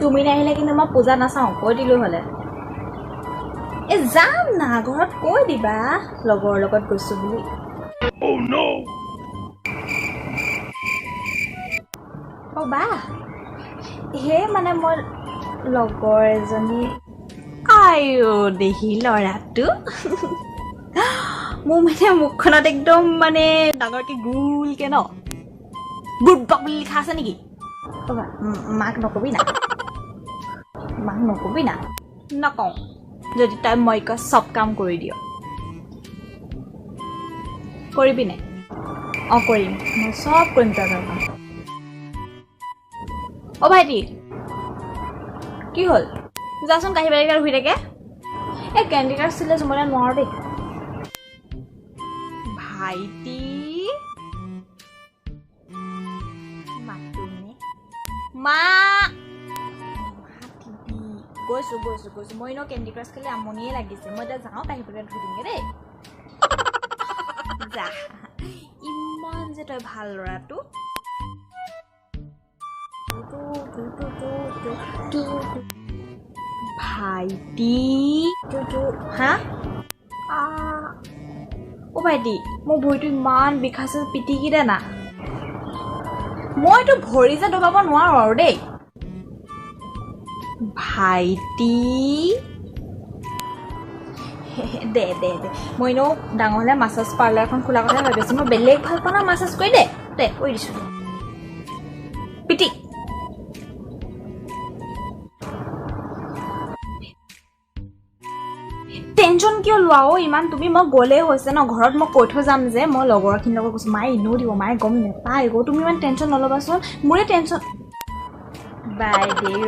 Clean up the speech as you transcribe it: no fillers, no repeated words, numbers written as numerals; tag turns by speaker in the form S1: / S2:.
S1: তুমি নাহিলে কিন্তু মই পূজা নাচাওঁ, কৈ দিলোঁ হ'লে। এই যাম না, ঘৰত কৈ দিবা লগৰ লগত গৈছোঁ বুলি। অ' বা, সেই মানে মই লগৰ এজনী। আইঅ দেহি ল'ৰাটো, মোৰ মানে মুখখনত একদম মানে ডাঙৰকে গোলকে ন বুৰ্বক বুলি লিখা আছে নেকি? অ' বা, মাক নকবি না, মাক নকবি না। নকওঁ যদি তই মই কোৱা চব কাম কৰি দিয়। কৰিবি নে? অঁ, কৰিম, মই চব কৰিম তই কাম। অ' ভাইটি, কি হ'ল? যাচোন, কাঁহী বাৰী শুই থাকে। এই কেণ্ডি ক্ৰাছ চিলে জুমলৈ নোৱাৰো দেই। ভাইটি, মাতোনে? মা মাতিবি। গৈছো গৈছো গৈছো। মই এনেও কেণ্ডি ক্ৰাছ খেলি আমনিয়ে লাগিছে। মই এতিয়া যাওঁ, কাঁহী বাতি ধুই দিমগে দেই। যা, ইমান যে তই ভাল ল'ৰাটো। ভাইটি, হা? অ' ভাইটি, মোৰ ভৰিটো ইমান বিষাইছে, পিটিকি দে না। মইতো ভৰি যে দবাব নোৱাৰো আৰু দেই। ভাইটি, দে দে দে। মই এনেও ডাঙৰ হ'লে মাছাজ পাৰ্লাৰ এখন খোলা কথা ভাবি আছোঁ। মই বেলেগ ভাল পাওঁ না, মাছাজ কৰি দে দে, কৰি দিছোঁ দে। পিটিক। টেনশ্যন কিয় লোৱা অ' ইমান তুমি? মই গ'লেই হৈছে ন, ঘৰত মই কৈ থৈ যাম যে মই লগৰখিনিৰ লগত গৈছোঁ। মায়ে এনেও দিব, মায়ে গম নাপায় গৈ। তুমি ইমান টেনশ্যন নল'বাচোন, মোৰে টেনশ্যন। বাইদেউ।